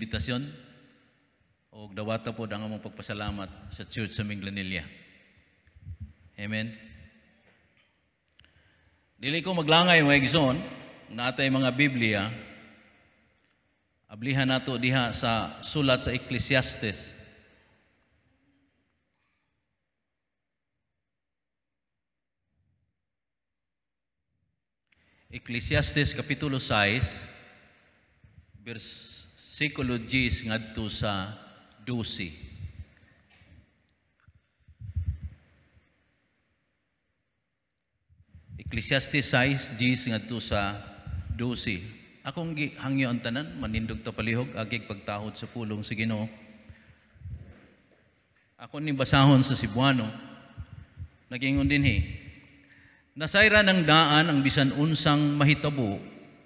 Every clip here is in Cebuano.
imbitasyon og dawata pod ang among pagpasalamat sa Church sa Minglanilla. Amen. Dili ko maglangay mga igsoon, natay mga Biblia, ablihan nato diha sa sulat sa Ecclesiastes. Ecclesiastes Kapitulo 6, versikulo 10 ngadto sa 12. Ecclesiastes 6, 10 ngadto sa 12. Akong gihangyo ang tanan, manindog ta palihog, agig pagtahod sa pulong sa Ginoo. Ako ning basahon sa Cebuano, nagingon dinhi. Nasayra ng daan ang bisan unsang mahitabo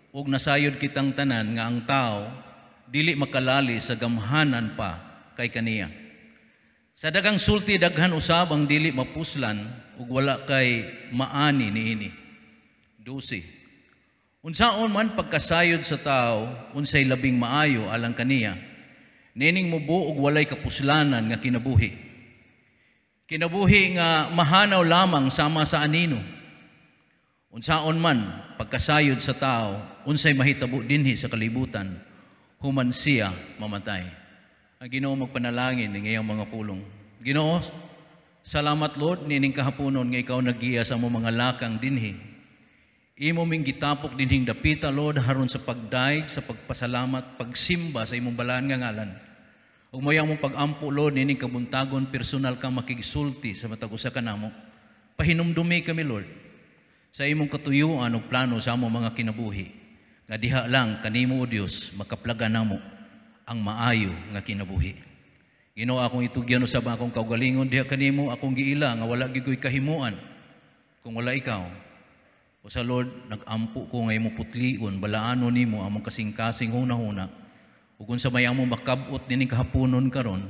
ug nasayod kitang tanan nga ang tao dili makalali sa gamhanan pa kay kaniya. Sa daghang sulti daghan usab ang dili mapuslan ug wala kay maani niini. 12. Unsaon man pagkasayod sa tao unsay labing maayo alang kaniya, nining mubo og walay kapuslanan nga kinabuhi. Kinabuhi nga mahanaw lamang sama sa anino. Unsaon man pagkasayod sa tao, unsay mahitabo dinhi sa kalibutan, human siya mamatay. Ang Ginoo magpanalangin ning iyang mga pulong. Ginoo, salamat Lord nining kahaponon nga ikaw nagiya sa among mga lakang dinhi. Imo ming gitapok dinhing dapita Lord haron sa pagdaig, sa pagpasalamat, pagsimba sa imong balaan nga ngalan. Ug moy among pag-ampo Lord nining kabuntagon personal kang makigsulti sa matag usa kanamo. Pahinumdumi kami Lord sa imong katuyuan ug plano sa among mga kinabuhi, nga diha lang kanimo o Dios makaplagan namo ang maayo nga kinabuhi. Ginoo, akong itugyan usab akong kaugalingon diha kanimo, akong giila nga wala gyud ko'y kahimuan kung wala ikaw. O sa Lord, nag-ampo ko nga imong putlion, balaano nimo among kasing-kasing hunahuna. Ug unsa may among makab-ot nining kahaponon karon,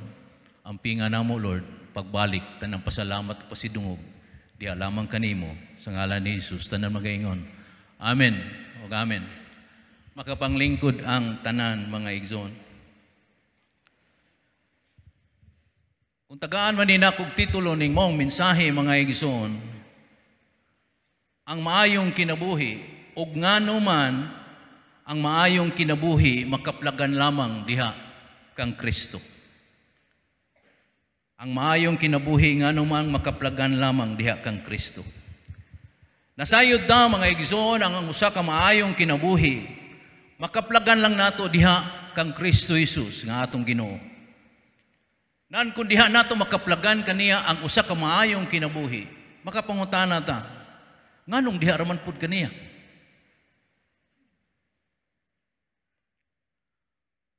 ang pinga namo Lord, pagbalik tanang pasalamat pasidungog diha lamang kanimo sa ngalan ni Jesus, tanan magaingon. Amen. Og amen. Makapanglingkod ang tanan mga igsoon. Kung tagaan man nina kog titulo ning maong mensahe mga igsoon, ang maayong kinabuhi ug ngano man ang maayong kinabuhi makaplagan lamang diha kang Kristo. Ang maayong kinabuhi ngano man makaplagan lamang diha kang Kristo. Nasayod na mga igsoon ang usa ka maayong kinabuhi makaplagan lang nato diha kang Kristo Jesus nga atong Ginoo. Nan kun diha nato makaplagan kaniya ang usa ka maayong kinabuhi, makapangutana ta, nganong diha raman pud kaniya?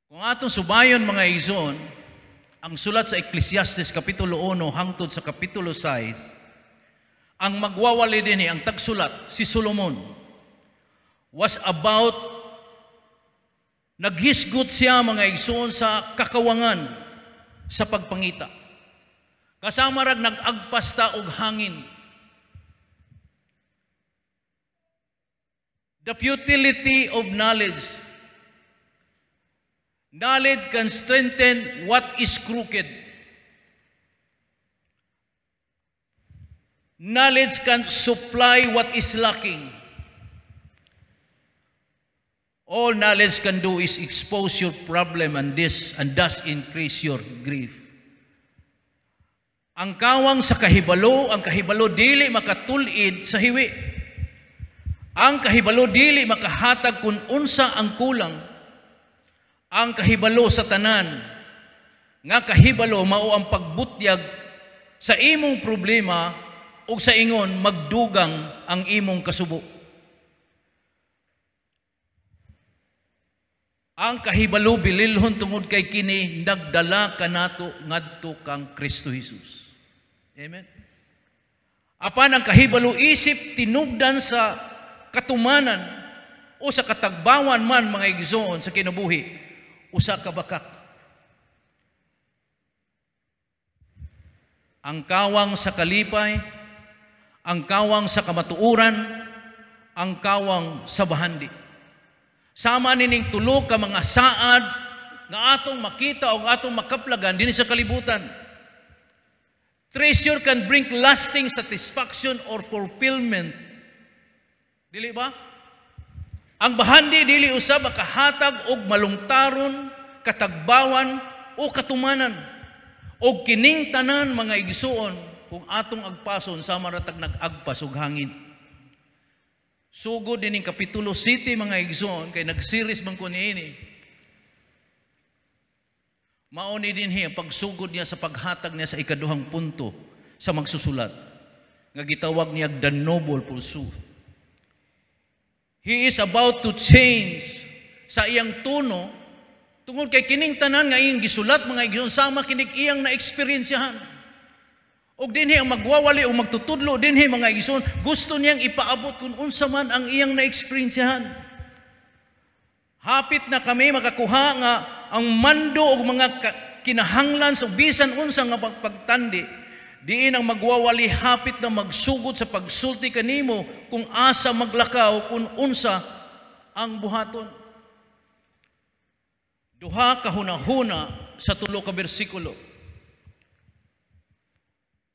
Kung atong subayon mga igsoon, ang sulat sa Ecclesiastes Kapitulo 1 hangtod sa Kapitulo 6, ang magwawali dinhi ang tagsulat si Solomon was about naghisgot siya mga igsoon sa kakawangan sa pagpangita. Kasama rag nag-agpas ta og hangin. The futility of knowledge. Knowledge can strengthen what is crooked. Knowledge can supply what is lacking. All knowledge can do is expose your problem and this and thus increase your grief. Ang kawang sa kahibalo, ang kahibalo dili makatul-id sa hiwi. Ang kahibalo dili makahatag kung unsa ang kulang. Ang kahibalo sa tanan, nga kahibalo mao ang pagbutyag sa imong problema ug sa ingon magdugang ang imong kasubo. Ang kahibalo bililhon tungod kay kini nagdala kanato ngadto kang Kristo Jesus. Amen. Apan ang kahibalo isip tinubdan sa katumanan o sa katagbawan man mga igsoon sa kinabuhi, usa ka bakak. Ang kawang sa kalipay, ang kawang sa kamatuoran, ang kawang sa bahandi. Sama nining tulo ka mga saad nga atong makita o atong makaplagan dinhi sa kalibutan. Treasure can bring lasting satisfaction or fulfillment. Dili ba? Ang bahandi dili usab makahatag og malungtaron, katagbawan o katumanan. Og kining tanan, mga igsuon, kung atong agpason, sama ra tag nag-agpas og hangin. Sugod dining kapitulo 7, mga igsuon, kay nag-series man ko niini. Mao ni dinhi ang pagsugod niya sa paghatag niya sa ikaduhang punto sa magsusulat nga gitawag niya "The Noble Pursuit." He is about to change sa iyang tono tungod kay kining tanan nga iyang gisulat, mga igsoon, sama kinig iyang na-eksperyensyahan. Og dinhi ang magwawali o magtutudlo dinhi, mga igsoon, gusto niyang ipaabot kung unsa man ang iyang na-eksperyensyahan. Hapit na kami makakuha nga ang mando og mga kinahanglan sa bisan unsa nga pagtandi. Diin ang magwawali hapit na magsugod sa pagsulti kanimo kung asa maglakaw, kung unsa ang buhaton. Duha ka hunahuna sa tulo ka bersikulo.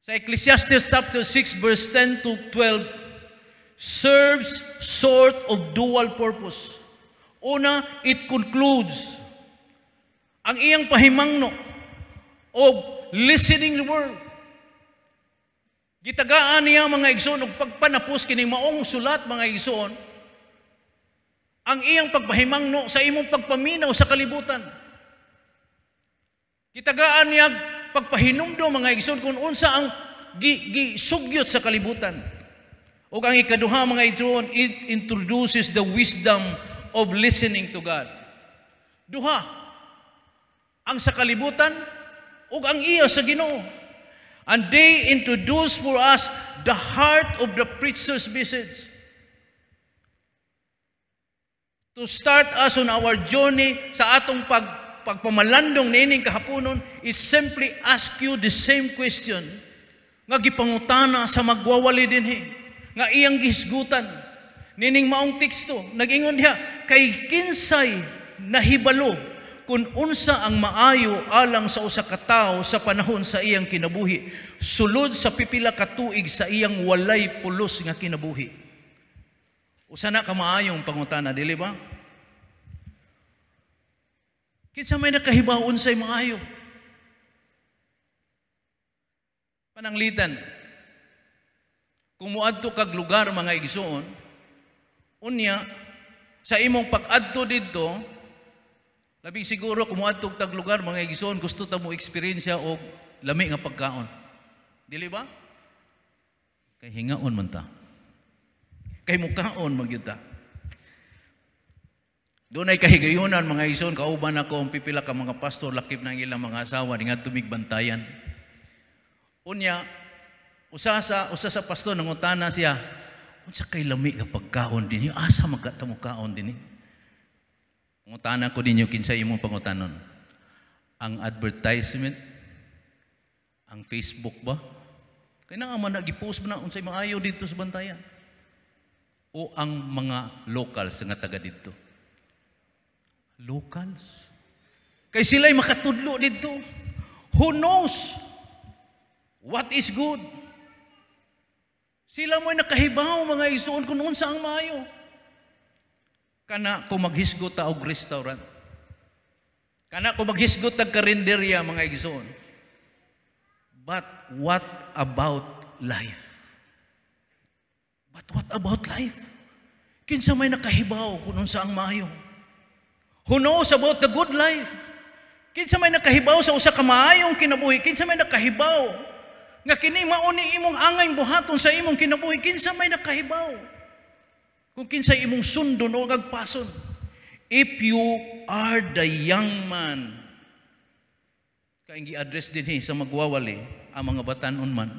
Sa Ecclesiastes chapter 6 verse 10 to 12 serves sort of dual purpose. Una, it concludes ang iyang pahimangno of listening the world. Gitagaan niya, mga igsoon, og pagpanapos kining maong sulat, mga igsoon, ang iyang pagpahimangno sa imong pagpaminaw sa kalibutan. Gitagaan niya pagpahinumdom, mga igsoon, kung unsa ang gisugyot sa kalibutan. Ug ang ikaduha, mga igsoon, it introduces the wisdom of listening to God. Duha, ang sa kalibutan ug ang iya sa Ginoo. And they introduce for us the heart of the preacher's message. To start us on our journey sa atong pagpamalandong niining kahaponon is simply ask you the same question nga gipangutana sa magwawali dinhi nga iyang gihisgutan nining maong teksto. Nag-ingon diha, "Kay kinsay nahibalo kung unsa ang maayo alang sa usa ka tawo sa panahon sa iyang kinabuhi, sulod sa pipila ka tuig sa iyang walay pulos nga kinabuhi?" Usa na ka maayong pangutana, dili ba? Kinsa may nakahibaw unsay maayo? Pananglitan, kung muadto kag lugar, mga igsuon, unya sa imong pag-adto didto, labi siguro kung muadto tag lugar, mga igsuon, gusto ta mo eksperyensya og lami nga pagkaon. Dili ba? Kay hingaon man ta. Kay mukaon man gyud ta. Dunay kahigayunan, mga igsoon, kauban ako ang pipila ka mga pastor, lakip ng ilang mga asawa, nga tumigbantayan. Unya, usa sa pastor nangutana siya, "Unsa kay lami nga pagkaon dinhi? Asa man ka kaon dinhi?" Pangutana ko ninyo, kinsa imong pangutanon? Ang advertisement? Ang Facebook ba? Kaya nga man nag-post na unsay maayo dito sa Bantayan? O ang mga locals nga taga dito? Locals. Kay sila'y makatudlo dito. Who knows what is good? Sila mo'y nakahibaw, mga igsoon, kung unsa ang maayo. Kana kung maghisgot ta og restaurant. Kana kung maghisgot tag karinderya, mga igsoon. But what about life? But what about life? Kinsa may nakahibaw kung unsa ang maayo? Who knows about the good life? Kinsa may nakahibaw sa usa ka maayong kinabuhi? Kinsa may nakahibaw nga kini mao ni imong angay buhaton sa imong kinabuhi? Kinsa may nakahibaw kung kinsay imong sundon o agpason? If you are the young man, kay gi-address dinhi sa magwawali ang mga batanon man,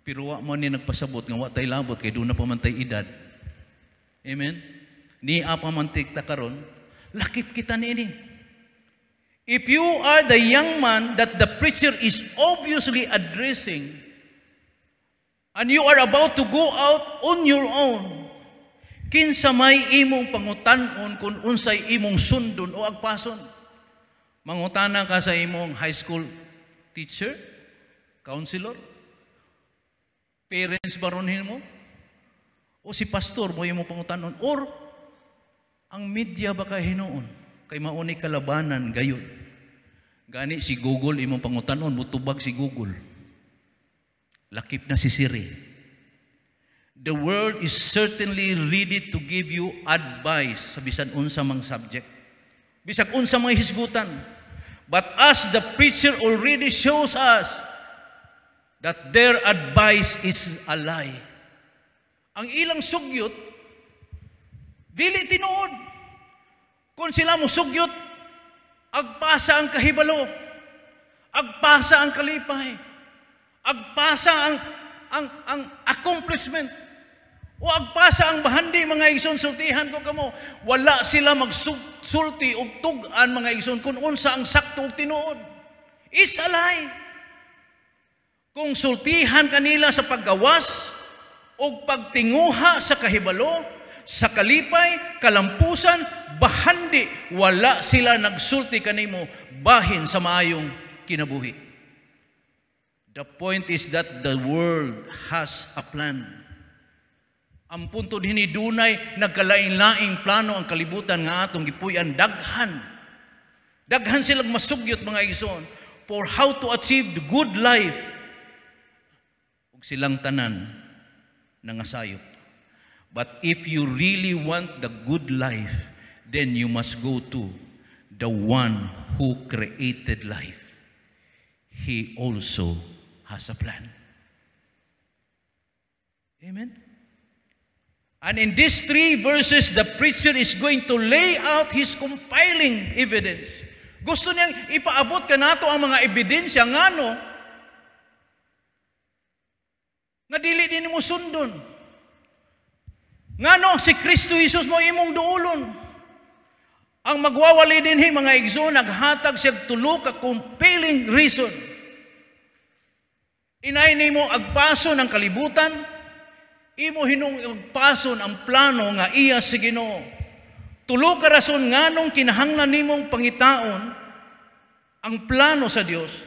pero wa mo ni nagpasabot nga wa tay labot kay duna pa man tay edad. Amen? Nia pa man ta karon, lakip kita niini. If you are the young man that the preacher is obviously addressing, and you are about to go out on your own, kinsa may imong pangutan-on kung unsay imong sundon o agpason? Mangutana ka sa imong high school teacher, counselor, parents ba ron mo? O si pastor mo imo pangutanon? Or ang media ba kay hinuon? Kay mauni kalabanan gayud. Gani si Google imong pangutanon, mutubag si Google. Lakip na si Siri. The world is certainly ready to give you advice sa bisan unsa mang subject. Bisag unsa mga hisgutan. But as the Preacher already shows us that their advice is a lie. Ang ilang sugyot, dili tinuod. Kung sila mo sugyot, agpasa ang kahibalo, agpasa ang kalipay, agpasa ang accomplishment, o agpasa ang bahandi. Mga igsoon, sultihan ko kamo, wala sila magsulti og tug-an, mga igsoon, kung unsa ang sakto ug tinuod. Is a lie. Kung sultihan kanila sa paggawas o pagtinguha sa kahibalo, sa kalipay, kalampusan, bahandi, wala sila nagsulti kanimo bahin sa maayong kinabuhi. The point is that the world has a plan. Ang punto dinhi, dunay nagkalain-laing plano ang kalibutan nga atong gipuy-an. Daghan. Daghan silang masugyot, mga igsoon, for how to achieve the good life. Ug silang tanan nangasayop. But if you really want the good life, then you must go to the one who created life. He also has a plan. Amen? And in these three verses, the Preacher is going to lay out his compiling evidence. Gusto niyang ipaabot kanato ang mga ebidensya ngano nga dili din mo sundon. Ngano si Kristo Jesus mo imong duulon. Ang magwawali dinhi, mga igsoon, naghatag siya tulo ka compelling reason. Inay nimo agpaso ng kalibutan, imo hinung agpason ang plano nga iya sa Ginoo. Tulo ka rason nganong kinahanglan nimong pangitaon ang plano sa Dios.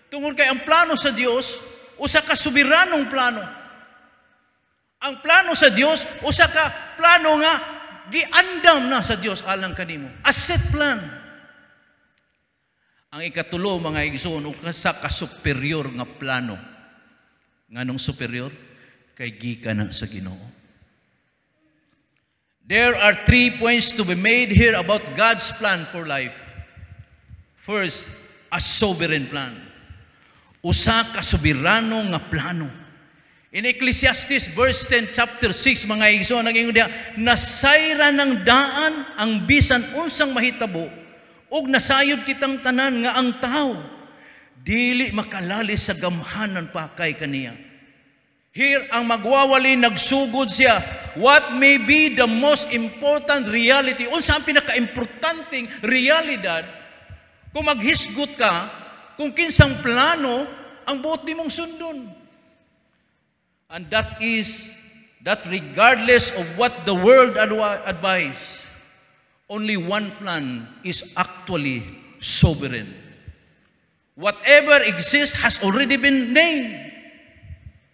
Tungod kay ang plano sa Dios usa ka soberanong plano. Ang plano sa Dios usa ka plano nga giandam na sa Dios alang kanimo. A set plan. Ang ikatulo, mga igsoon, usa ka superior nga plano. Nganong superior? Kay gikan na sa Ginoo. There are three points to be made here about God's plan for life. First, a sovereign plan. Usa ka soberano nga plano. In Ecclesiastes verse 10, chapter 6, mga igsoon, nag-ingon diha, "Nasayran ng daan ang bisan unsang mahitabo ug nasayod kitang tanan nga ang tao dili makalalis sa gamhanan pakay kaniya." Here, ang magwawali nagsugod siya. What may be the most important reality? Unsa ang pinaka-importanteng realidad kung maghisgot ka kung kinsang plano ang buot nimong sundon? And that is that regardless of what the world advise, only one plan is actually sovereign. Whatever exists has already been named.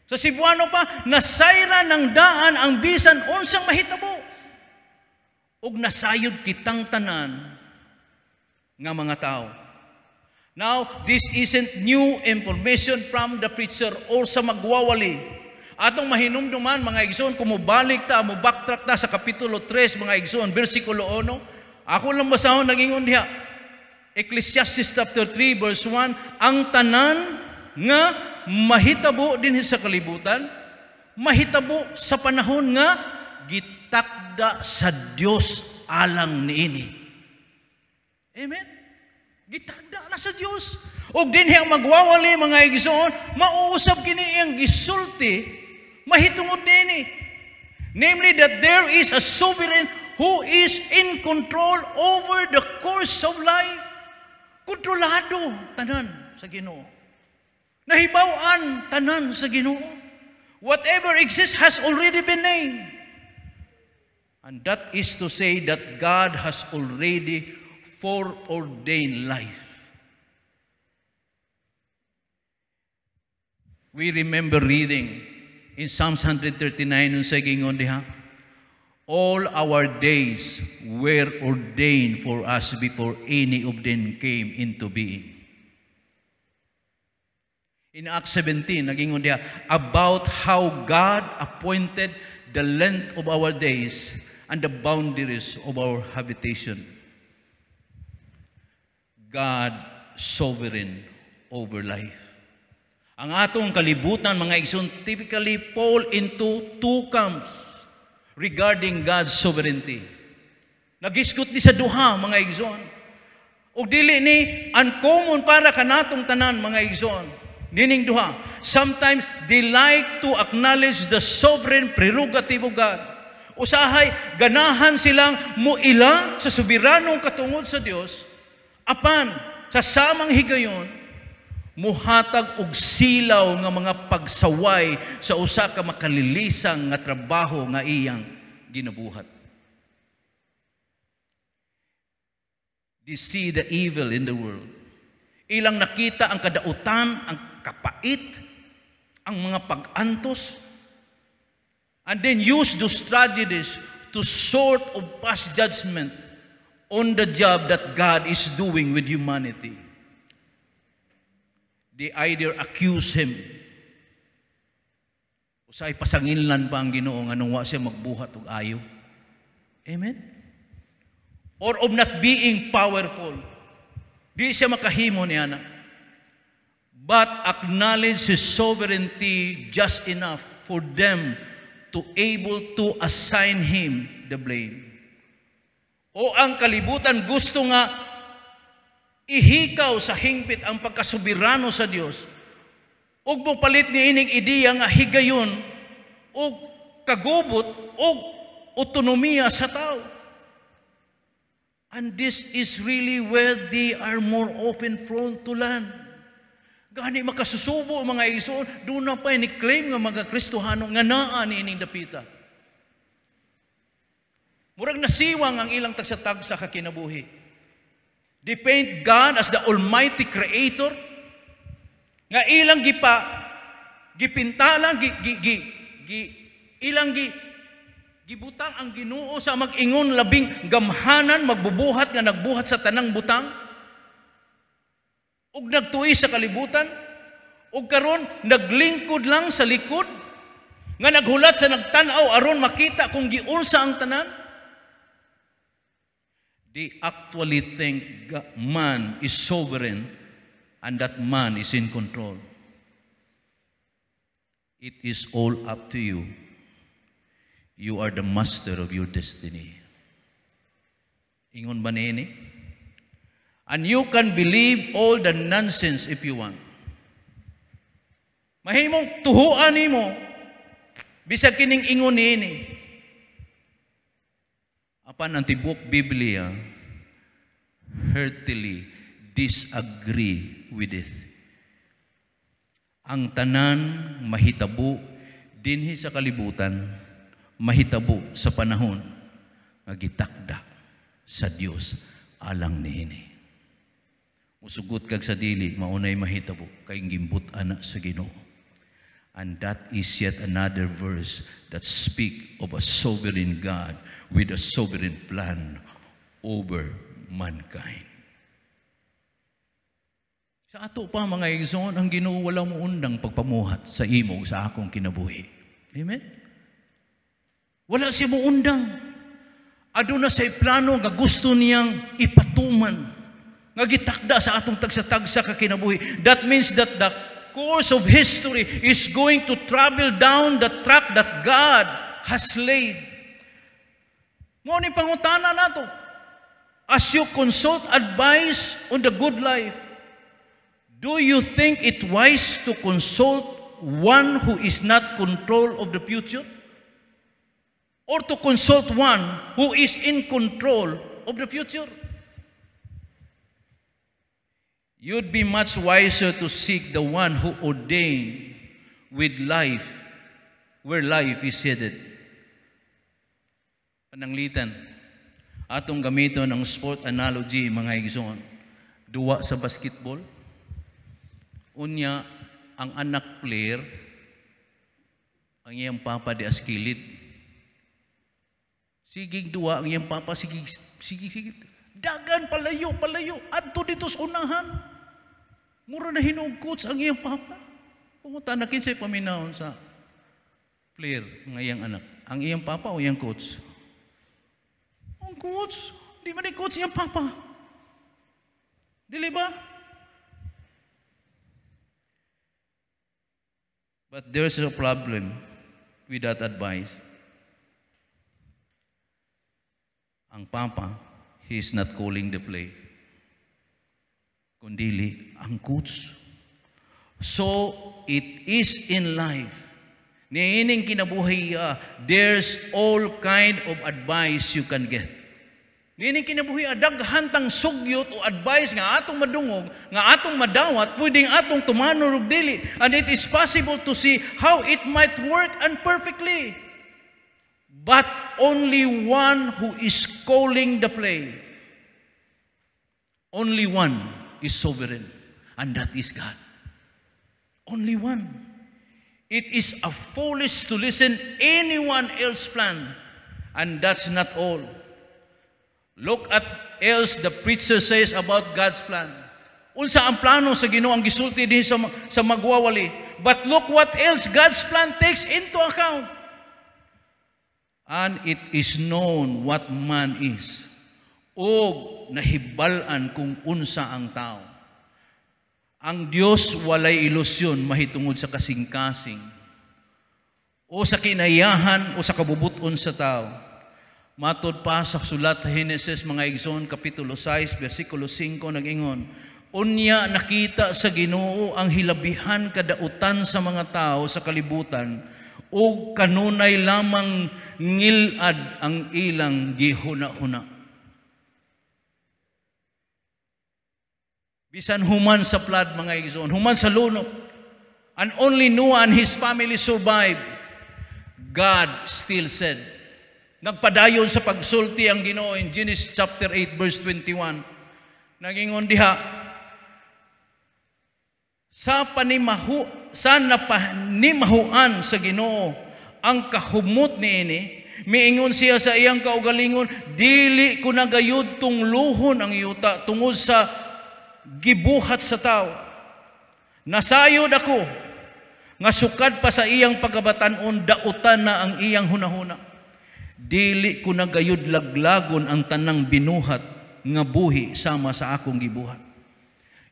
Sa Cebuano pa, nasayran ng daan ang bisan unsang mahitabo. Ug nasayod kitang tanan nga mga tao. Now, this isn't new information from the Preacher or sa magwawali. Atong mahinumduman, mga igsoon, kung mubalik ta, mo backtrack ta sa Kapitulo 3, mga igsoon, versikulo 1, ako lang basahon, nagingon diha, Ecclesiastes chapter 3, verse 1, "Ang tanan nga mahitabo din sa kalibutan, mahitabo sa panahon nga gitakda sa Dios alang niini." Amen? Gitakda na sa Dios. Og dinhi ang magwawali, mga igsoon, mauusab kini iyang gisulti mahitungod niini. Namely, that there is a sovereign who is in control over the course of life. Kontrolado tanan sa Ginoo. Nahibaw-an tanan sa Ginoo. Whatever exists has already been named. And that is to say that God has already foreordained life. We remember reading in Psalms 139, unsay giingon diha? All our days were ordained for us before any of them came into being. In Acts 17, nagingon diha about how God appointed the length of our days and the boundaries of our habitation. God sovereign over life. Ang atong kalibutan, mga igsoon, typically fall into two camps regarding God's sovereignty. Nagisgot ni sa duha, mga igsoon. Ug dili ni uncommon para kanatong tanan, mga igsoon. Nining duha. Sometimes they like to acknowledge the sovereign prerogative of God. Usahay ganahan silang muila sa soberanong katungod sa Dios, apan sa samang higayon muhatag og silaw nga mga pagsaway sa usa ka makalilisang nga trabaho nga iyang ginabuhat. They see the evil in the world. Ilang nakita ang kadautan, ang kapait, ang mga pag-antos, and then use those tragedies to sort of pass judgment on the job that God is doing with humanity. They either accuse Him. Usay pasanginlan pa ang Ginoo nganong wa siya magbuhat og ayo. Amen? Or of not being powerful. Di siya makahimo niya na. But acknowledge His sovereignty just enough for them to able to assign Him the blame. O ang kalibutan gusto nga ihikaw sa hingpit ang pagkasoberano sa Dios ug mopalit ni ining ideya nga higayon og kagubot og otonomiya sa tao. And this is really where they are more open prone to land. Gani makasusubo, mga igsoon, duna pa ni claim nga mga Kristohano nga naa ni ining dapita. Murag nasiwang ang ilang tagsa-tagsa ka kinabuhi. They paint God as the Almighty Creator nga ilang gipintalan gi, gi, gi, gi ilang gibutang ang Ginoo sa mag-ingon labing gamhanan magbubuhat nga nagbuhat sa tanang butang ug nagtuis sa kalibutan ug karon naglingkod lang sa likod nga naghulat sa nagtan-aw aron makita kung giunsa ang tanan. They actually think man is sovereign and that man is in control. It is all up to you. You are the master of your destiny. Ingon ba niini? And you can believe all the nonsense if you want. Mahimong tuhuan nimo bisag kining ingon niini. Apan ang tibok Biblia heartily disagree with it. Ang tanan mahitabo dinhi sa kalibutan, mahitabo sa panahon nga gitakda sa Dios alang niini. Musugot kag sa dili, maunay mahitabo kay gimbut ana sa Ginoo. And that is yet another verse that speak of a sovereign God with a sovereign plan over mankind. Sa ato pa, mga igsoon, ang Ginoo wala mo undang pagpamuhat sa imo sa akong kinabuhi. Amen? Wala siya mo undang. Aduna say plano nga gusto niyang ipatuman, nga gitakda sa atong tagsa-tagsa ka kinabuhi. That means that the course of history is going to travel down the track that God has laid. Mao ni pangutana nato. As you consult advice on the good life, do you think it wise to consult one who is not control of the future? Or to consult one who is in control of the future? You'd be much wiser to seek the one who ordained with life where life is headed. Pananglitan, atong gamiton ang sport analogy, mga igsoon. Duwa sa basketball. Unya, Ang anak player, ang iyang papa di askilid. Sigig duwa ang iyang papa, sige, sige, sige. Dagan, palayo, palayo. Adto dito sa unahan. Mura na hinuog coach ang iyang papa. Pumunta na, kinsay paminawon sa player ng iyang anak? Ang iyang papa o iyang coach? Ang coach. Di man ni coach iyang papa. Dili ba? But there's a problem with that advice. Ang papa, he is not calling the play. Kundili, ang coach. So, it is in life. Niining kinabuhi, there's all kind of advice you can get. Niining kinabuhi, daghan tang sugyot o advice nga atong madungog, nga atong madawat, pwedeng atong tumanon og dili. And it is possible to see how it might work and perfectly. But only one who is calling the play. Only one is sovereign, and that is God. Only one. It is a foolish to listen anyone else plan, and that's not all. Look at else the preacher says about God's plan. Unsa ang plano sa Ginoo ang gisulti dinhi sa magwawali. But look what else God's plan takes into account. And it is known what man is. Og nahibal-an kung unsa ang tao. Ang Dios walay ilusyon mahitungod sa kasing-kasing o sa kinayahan o sa kabubuton sa tao. Matod pa sa sulat sa Henesis, mga igsoon, Kapitulo 6, versikulo 5, nag-ingon, "Unya nakita sa Ginoo ang hilabihan kadautan sa mga tao sa kalibutan ug kanunay lamang ngilad ang ilang gihuna-huna." Bisan human sa flood, mga igsoon, human sa lunok, and only Noah and his family survived, God still said, nagpadayon sa pagsulti ang Ginoo in Genesis chapter 8 verse 21. Nagingon diha, sa napanimahuan sa Ginoo ang kahumot niini, miingon siya sa iyang kaugalingon, "Dili ko nagayud tungluhon ang yuta tungod sa gibuhat sa tao. Nasayod ako nga sukad pa sa iyang pagkabatan-on dautan na ang iyang hunahuna. Dili ko nagayud laglagon ang tanang binuhat nga buhi sama sa akong gibuhat."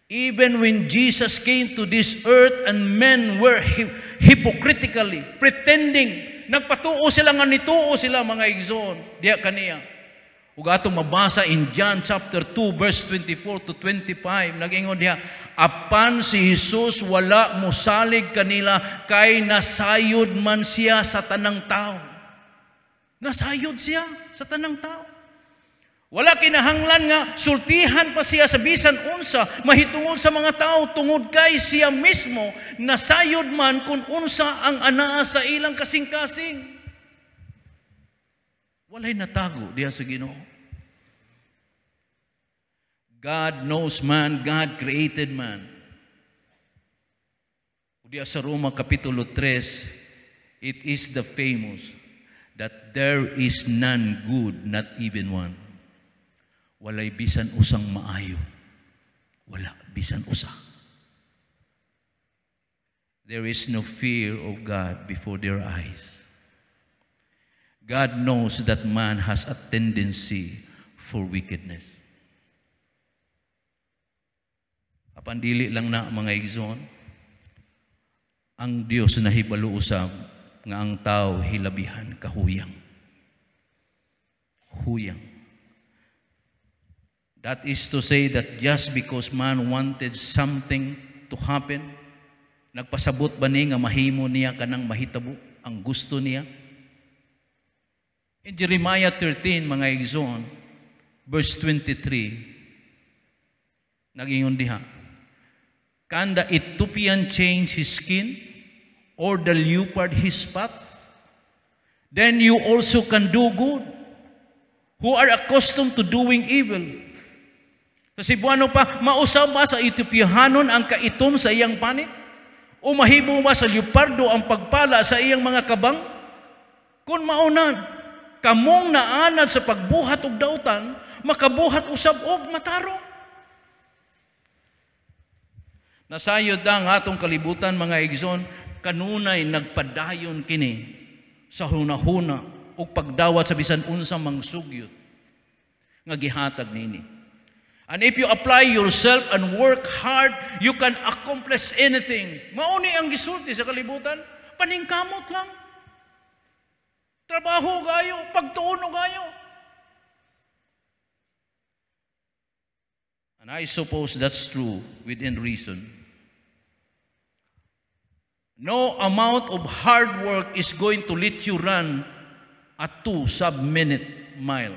Even when Jesus came to this earth and men were hypocritically pretending, nagpatuo sila nga nituo sila, mga igsoon, diya kaniya. Ug atong mabasa in John chapter 2 verse 24 to 25, nag-ingon diha, apan si Jesus wala mosalig kanila kay nasayod man siya sa tanang tao. Nasayod siya sa tanang tao. Wala kinahanglan nga sultihan pa siya sa bisan unsa mahitungod sa mga tao tungod kay siya mismo nasayod man kung unsa ang anaa sa ilang kasing-kasing. Walay natago diha sa Ginoo. God knows man, God created man. Diha sa Roma Kapitulo 3, it is the famous that there is none good, not even one. Walay bisan usang maayo. Wala bisan usa. There is no fear of God before their eyes. God knows that man has a tendency for wickedness. Apan dili lang na, mga igsoon, ang Dios nahibalo usab nga ang tao hilabihan kahuyang. Huyang. That is to say that just because man wanted something to happen, nagpasabot ba ni nga mahimo niya kanang mahitabo ang gusto niya? In Jeremiah 13, mga igsoon, verse 23, nag-ingon diha, "Can the Ethiopian change his skin or the leopard his spots? Then you also can do good, who are accustomed to doing evil." Sa Cebuano pa, "Mausab ba sa Ethiopiahanon ang kaitom sa iyang panit? O mahimo ba sa leopardo ang pagpala sa iyang mga kabang? Kung mauna, kamong naanad sa pagbuhat og dautan, makabuhat usab og matarong. Nasayod ang atong kalibutan, mga igsoon, kanunay nagpadayon kini sa hunahuna ug pagdawat sa bisan unsa mang sugyot nga gihatag niini. And if you apply yourself and work hard, you can accomplish anything. Mao ni ang gisulti sa kalibutan, paningkamot lang. Trabaho gayo, pagtuon gayo. And I suppose that's true within reason. No amount of hard work is going to let you run a 2 sub-minute mile.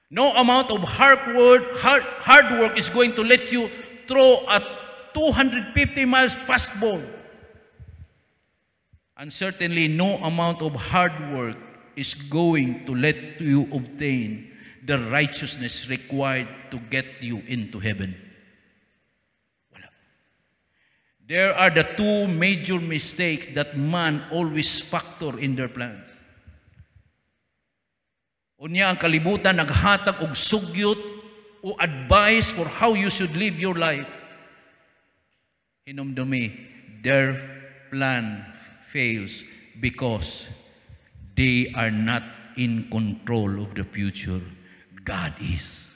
No amount of hard work is going to let you throw a 250 miles fastball. And certainly no amount of hard work is going to let you obtain the righteousness required to get you into heaven. Wala. There are the two major mistakes that man always factor in their plans. Unya ang kalibutan naghatag og sugyot o advice for how you should live your life. Hinumdumi, their plan fails because they are not in control of the future. God is.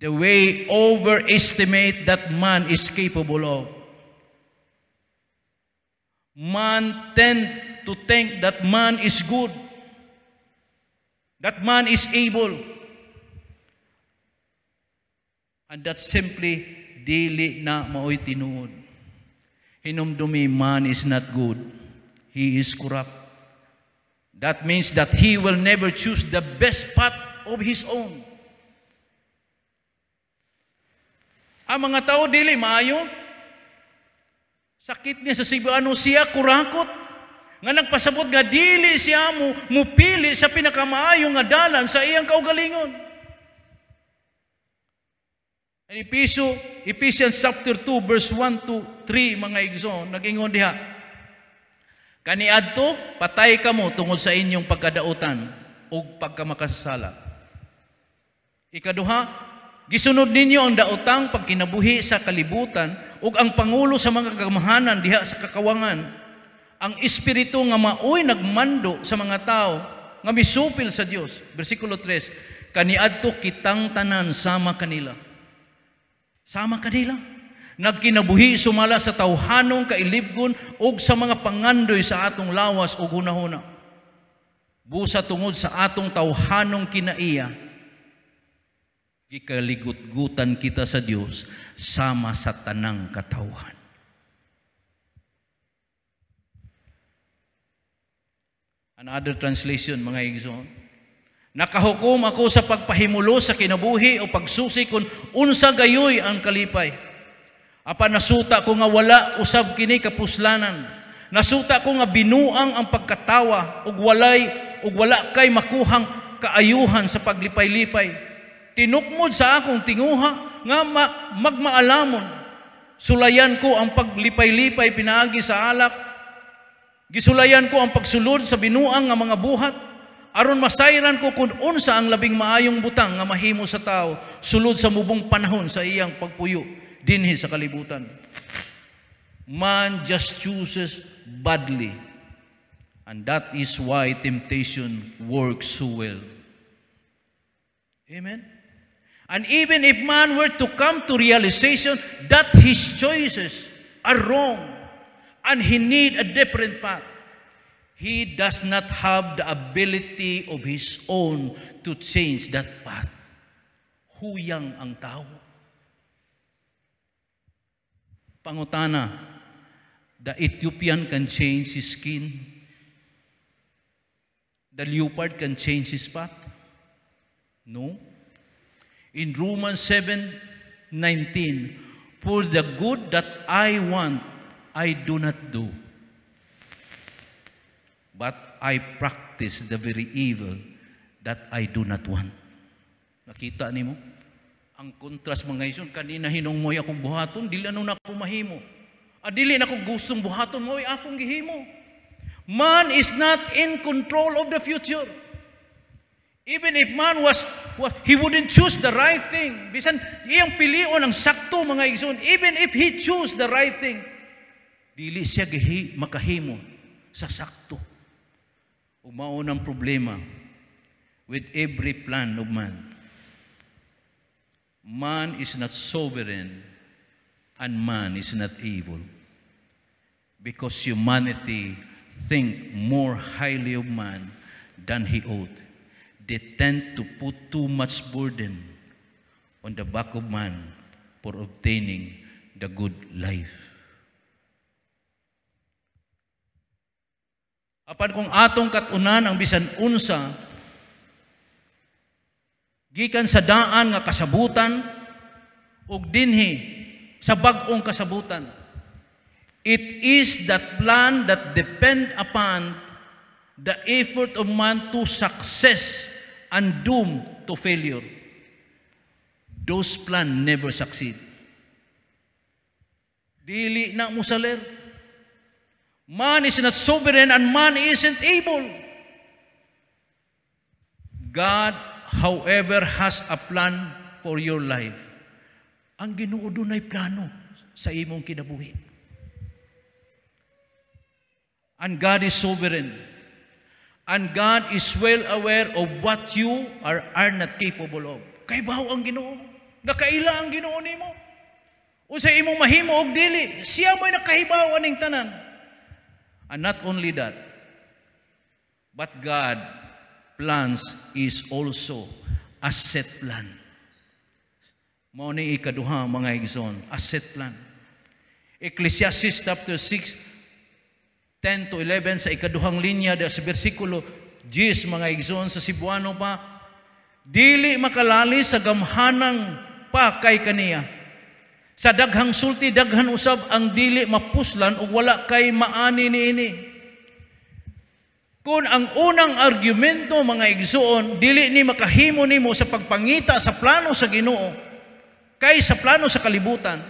The way overestimate that man is capable of. Man tend to think that man is good, that man is able. And that simply dili na maoy tinuod. Hinumdumi, man is not good. He is corrupt. That means that he will never choose the best path of his own. Ang mga tao dili maayo. Sakit niya sa Cebuano, siya kurakot. Nga nagpasabot nga dili siya mo mupili sa pinakamaayo nga dalan sa iyang kaugalingon. And Ephesians chapter 2 verse 1 to 3, mga igsoon, nag-ingon diha. Kaniadto patay kamo tungod sa inyong pagkadautan ug pagkamakasasala. Ikaduha, gisunod ninyo ang daotang pagkinabuhi sa kalibutan ug ang pangulo sa mga kagamahanan diha sa kakawangan, ang espiritu nga maoy nagmando sa mga tao nga misupil sa Dios. Bersikulo 3, kaniadto kitang tanan sama kanila. Sama kanila. Nagkinabuhi sumala sa tawhanong kailibgon ug sa mga pangandoy sa atong lawas ug hunahuna. Busa tungod sa atong tawhanong kinaiya, gikaligutgutan kita sa Dios sama sa tanang katawhan. Another translation, mga igsoon, nakahukom ako sa pagpahimulo sa kinabuhi o pagsusi kung unsa gayoy ang kalipay. Apan nasuta ko nga wala usab kini kapuslanan. Nasuta ko nga binuang ang pagkatawa ug wala kay makuhang kaayuhan sa paglipay-lipay. Tinukmod sa akong tinguha nga magmaalamon. Sulayan ko ang paglipay-lipay pinaagi sa alak. Gisulayan ko ang pagsulod sa binuang nga mga buhat. Aron masayran ko kung unsa ang labing maayong butang nga mahimo sa tao sulod sa mubong panahon sa iyang pagpuyo dinhi sa kalibutan. Man just chooses badly. And that is why temptation works so well. Amen? And even if man were to come to realization that his choices are wrong and he need a different path, he does not have the ability of his own to change that path. Huyang ang tao. Pangutana, the Ethiopian can change his skin. The leopard can change his path. No. In Romans 7:19, for the good that I want, I do not do, but I practice the very evil that I do not want. Nakita nimo? Ang contrast, mga igsoon, kanina hinong mo'y akong buhaton, dili ano na ako mahimo. Ah, dili na ako gustong buhaton, mo'y akong gihimo. Man is not in control of the future. Even if man was, he wouldn't choose the right thing. Bisan iyang pilion ang sakto, mga igsoon, even if he choose the right thing, dili siya gihi, makahimo sa sakto. Ug mao ang problema with every plan of man. Man is not sovereign and man is not able. Because humanity think more highly of man than he ought. They tend to put too much burden on the back of man for obtaining the good life. Apan kung atong katunan ang bisan unsa gikan sa daan nga kasabutan ug dinhi sa bag-ong kasabutan, it is that plan that depend upon the effort of man to success and doom to failure. Those plan never succeed. Dili na musaler. Man is not sovereign and man isn't able. God, however, has a plan for your life. Ang Ginoo dunay plano sa imong kinabuhi. And God is sovereign. And God is well aware of what you are not capable of. Kaybaw ang Ginoo. Nakaila ang Ginoo nimo. Unsa imong mahimo og dili, siya mo'y nakahibaw aning tanan. And not only that, but God plans is also a set plan. Mao ni ikaduha, mga igsoon, a set plan. Ecclesiastes chapter 6, 10 to 11, sa ikaduhang linya sa bersikulo 10, mga igsoon, sa Cebuano pa, dili makalali sa gamhanang pa kay kaniya. Sa daghang sulti, daghan usab ang dili mapuslan ug wala kay maani niini. Kung ang unang argumento, mga igsoon, dili ni makahimo nimo sa pagpangita sa plano sa Ginoo kay sa plano sa kalibutan,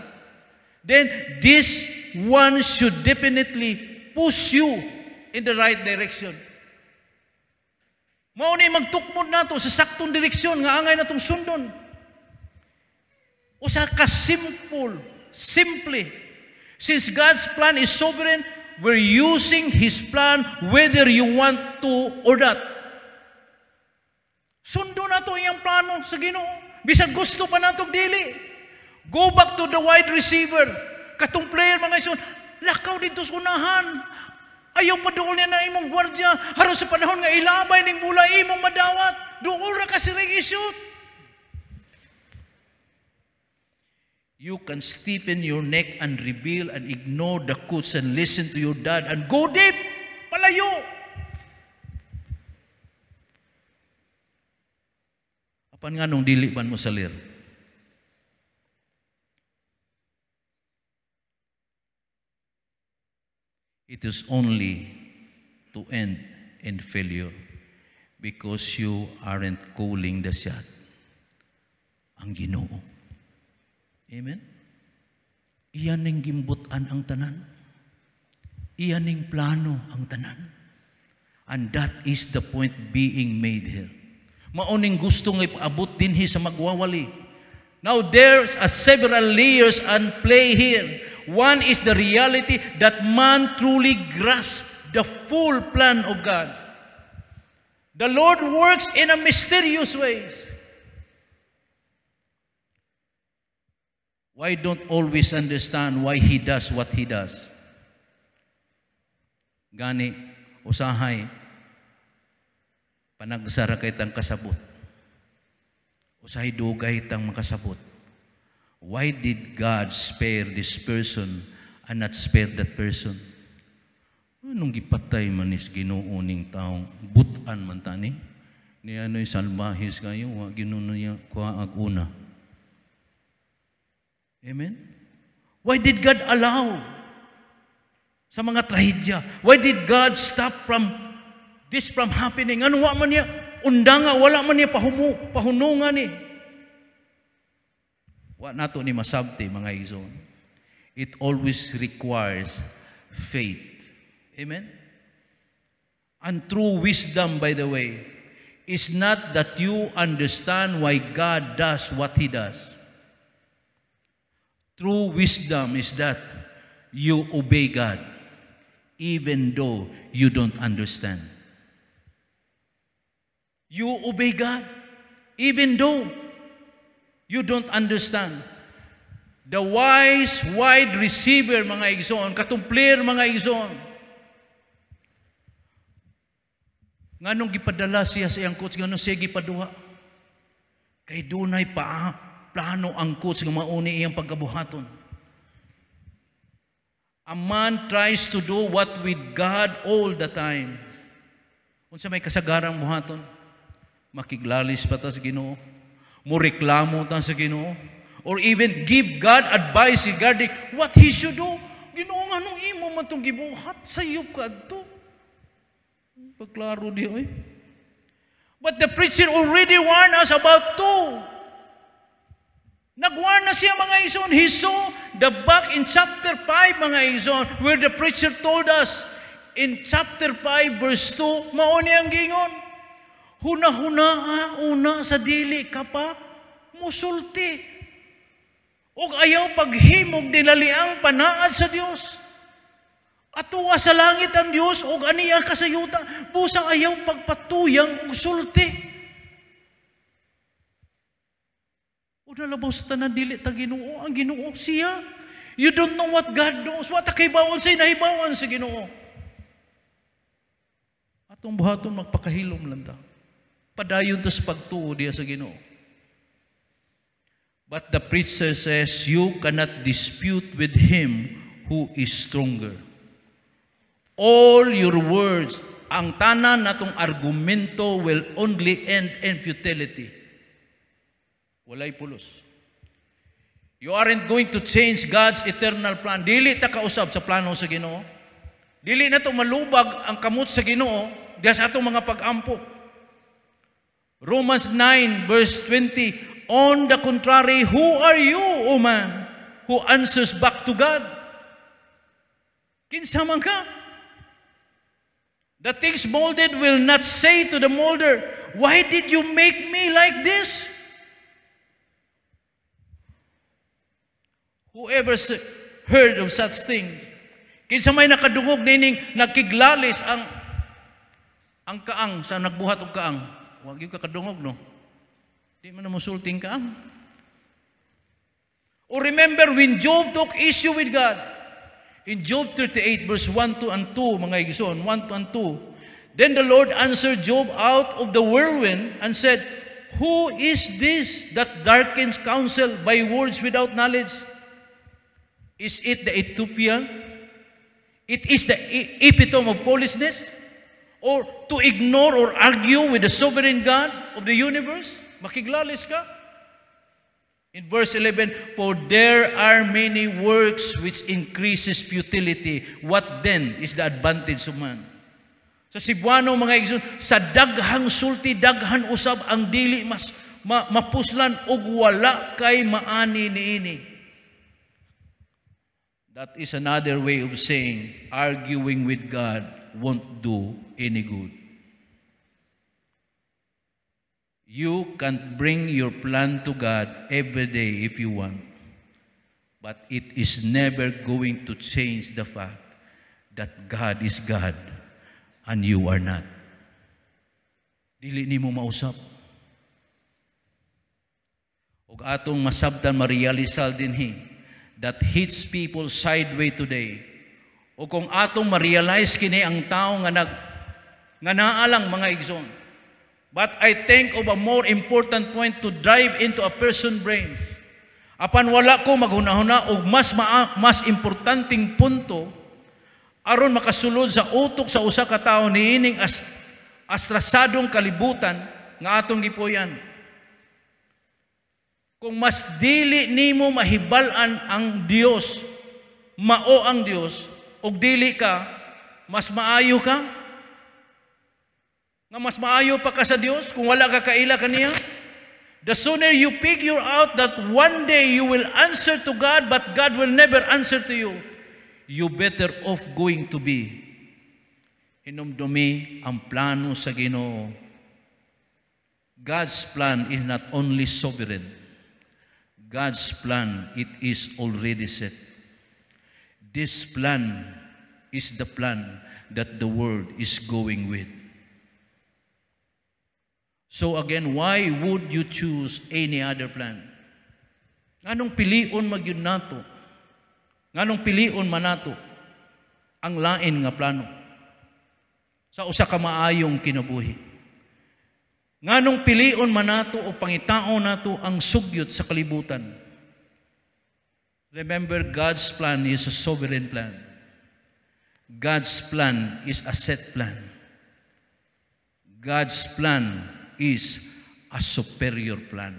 then this one should definitely push you in the right direction. Mao ni magtukmod nato sa saktong direksyon nga angay natong sundon. Usa ka simple, simply. Since God's plan is sovereign, we're using His plan whether you want to or not. Sundo nato iyang plano sa Ginoo. Bisag gusto pa nato dili. Go back to the wide receiver. Katong player, mga igsoon, lakaw dito sa unahan. Ayaw pa dool niya na imong gwardya. Haros sa panahon nga ilabay ning bula imong madawat. Duol ra ka siring i-shoot. You can stiffen your neck and reveal and ignore the coach and listen to your dad and go deep. Palayo. Apan nga nung dili man mo salir? It is only to end in failure because you aren't calling the shot. Ang Ginoo. Amen? Iyan ning gimbutan ang tanan. Iyan ning plano ang tanan. And that is the point being made here. Mauning gusto nga ipaabot dinhi sa magwawali. Now there's a several layers and play here. One is the reality that man truly grasps the full plan of God. The Lord works in a mysterious ways. Why don't always understand why He does what He does? Gani, usahay, panagsara kay tang kasabot. Usahay dugay tang makasabot. Why did God spare this person and not spare that person? Anong gipatay man is Ginoo ning taong butan man tani? Ni ano'y salbahis kayo, wa Ginoo niya kuha ag una. Amen? Why did God allow sa mga trahedya? Why did God stop from this from happening? Ano wa man niya undanga, wala man niya pahunungan ni. Wa nato ni masabti, mga igsoon. It always requires faith. Amen? And true wisdom, by the way, is not that you understand why God does what He does. True wisdom is that you obey God even though you don't understand. You obey God even though you don't understand. The wise wide receiver, mga igsoon, katong player, mga igsoon. Nganong gipadala siya sa iyang coach, nganong siya gipaduha? Kay dunay pa plano ang coach nga mauni iyang pagkabuhaton. A man tries to do what with God all the time. Unsa may kasagarang buhaton? Makiglalis pa ta sa Ginoo. Moreklamo ta sa Ginoo. Or even give God advice regarding what He should do. Ginoo, nganong imo man tong gibuhat? Sayop ka adto. Pagklaro di oy. But the preacher already warned us about two. Nag-warn na siya, mga igsoon. He saw the back in chapter 5, mga igsoon, where the preacher told us in chapter 5 verse 2, mao ni ang gingon. Huna-huna una sa dili ka pa musulti. Ug ayaw paghimog dinaliang panaad sa Dios. Atuwa sa langit ang Dios ug aniya ka sa yuta, busang ayaw pagpatuyang og sulti. Una labaw sa tanan, dili ta Ginoo, ang Ginoo siya. You don't know what God knows. Wa ta kahibaon sa nahibawan sa Ginoo. Atong buhaton, magpakahilom lang ta. Padayon ta sa pagtuo diya sa Ginoo. But the preacher says, you cannot dispute with him who is stronger. All your words, ang tanan natong argumento, will only end in futility. Walay pulos. You aren't going to change God's eternal plan. Dili ta kausab sa plano sa Ginoo. Dili na to malubag ang kamot sa Ginoo diha sa atong mga pag-ampo. Romans 9 verse 20, "On the contrary, who are you, O man, who answers back to God?" Kinsa man ka? The things molded will not say to the molder, "Why did you make me like this?" Whoever heard of such things? Kinsa may nakadungog nining nagkiglalis ang kaang sa nagbuhat og kaang? Wa gyud ka kadungog, no? Di man na mosulting kaang. Or remember when Job took issue with God. In Job 38 verse 1, 2 and 2, mga igsoon, 1, 2 and 2. Then the Lord answered Job out of the whirlwind and said, "Who is this that darkens counsel by words without knowledge? Is it the Ethiopian? It is the epitome of foolishness? Or to ignore or argue with the sovereign God of the universe?" Makiglalis ka. In verse 11, "For there are many works which increases futility. What then is the advantage of man?" Sa Cebuano, mga igsoon, sa daghang sulti, daghan usab ang dili mas mapuslan og wala kay maani niini. That is another way of saying arguing with God won't do any good. You can bring your plan to God every day if you want, but it is never going to change the fact that God is God and you are not. Dili nimo mausap. Ug atong masabtan, marealisal dinhi that hits people sideways today. O kung atong ma-realize kini ang tao nga nga naalang, mga igsoon. But I think of a more important point to drive into a person's brains. Apan wala ko maghunahuna og mas importanteng punto aron makasulod sa utok sa usa ka tawo niining astrasadong kalibutan nga atong gipuyan. Kung mas dili nimo mahibal-an ang Dios, mao ang Dios, og dili ka, mas maayo ka? Nga mas maayo pa ka sa Dios kung wala ka kaila kaniya? The sooner you figure out that one day you will answer to God, but God will never answer to you, you better off going to be. Hinumdumi ang plano sa Ginoo. God's plan is not only sovereign. God's plan, it is already set. This plan is the plan that the world is going with. So again, why would you choose any other plan? Nganong pilion magyud nato? Nganong pilion man nato ang lain nga plano sa usa ka maayong kinabuhi? Nganong pilion man nato o pangitaon nato ang sugyot sa kalibutan? Remember, God's plan is a sovereign plan. God's plan is a set plan. God's plan is a superior plan.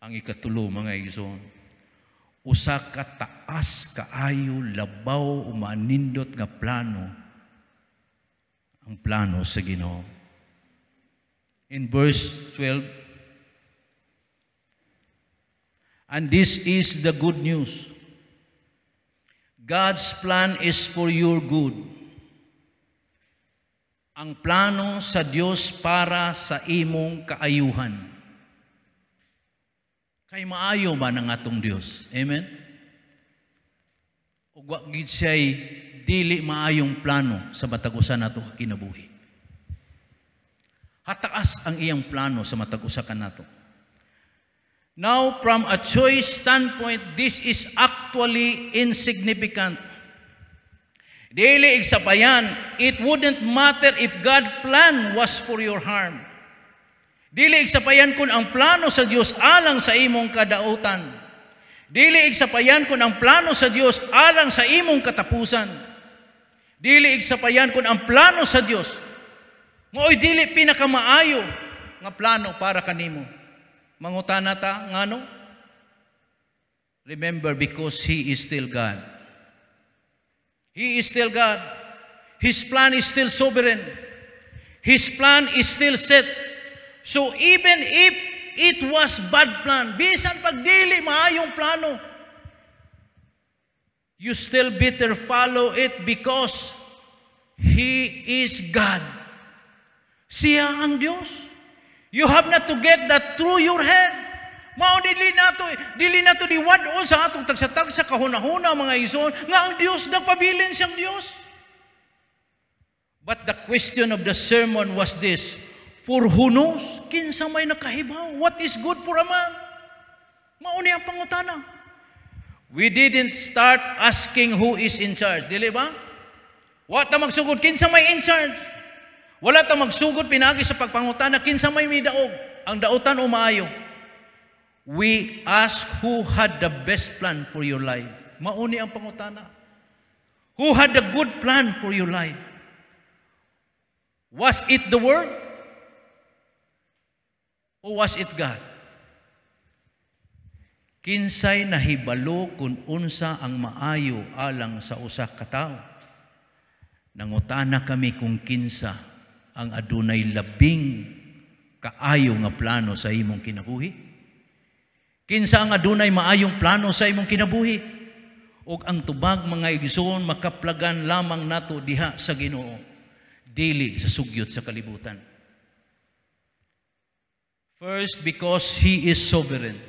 Ang ikatulo, mga igsoon, usa ka taas kaayo, labaw, manindot nga plano ang plano sa Ginoo. In verse 12, and this is the good news. God's plan is for your good. Ang plano sa Dios para sa imong kaayuhan. Kay maayo ba ng atong Dios? Amen? Ug wa gid siya'y dili maayong plano sa matag usa nato ka kinabuhi. Hataas ang iyang plano sa matag usa kanato. Now, from a choice standpoint, this is actually insignificant. Dili igsapayan, it wouldn't matter if God's plan was for your harm. Dili igsapayan kung ang plano sa Dios alang sa imong kadautan. Dili igsapayan kung ang plano sa Dios alang sa imong katapusan. Dili igsapayan kung ang plano sa Dios mao'y dili pinakamaayo nga plano para kanimo. Mangutana ta ngano? Remember, because He is still God. He is still God. His plan is still sovereign. His plan is still set. So even if it was bad plan, bisan pag dili maayong plano, you still better follow it because He is God. Siya ang Diyos. You have not to get that through your head. Mao dili nato diwad-on sa atong tagsa-tagsa kahuna-huna, mga igsoon, nga ang Dios nagpabilin siyang Dios. But the question of the sermon was this: For who knows, kinsa may nakahibaw, what is good for a man? Mao ni ang pangutana. We didn't start asking who is in charge, dili ba? Wa ta magsugod kinsa may in charge. Wala ta magsugod pinaagi sa pagpangutana kinsa may midaog, ang dautan o maayo. We ask who had the best plan for your life. Mao ni ang pangutana. Who had the good plan for your life? Was it the world? Or was it God? Kinsay nahibalo kung unsa ang maayo alang sa usa ka tawo? Nangutana kami kung kinsa ang adunay labing kaayo nga plano sa imong kinabuhi. Kinsa ang adunay maayong plano sa imong kinabuhi? Ug ang tubag, mga igsoon, makaplagan lamang nato diha sa Ginoo, dili sa sugyot sa kalibutan. First, because He is sovereign.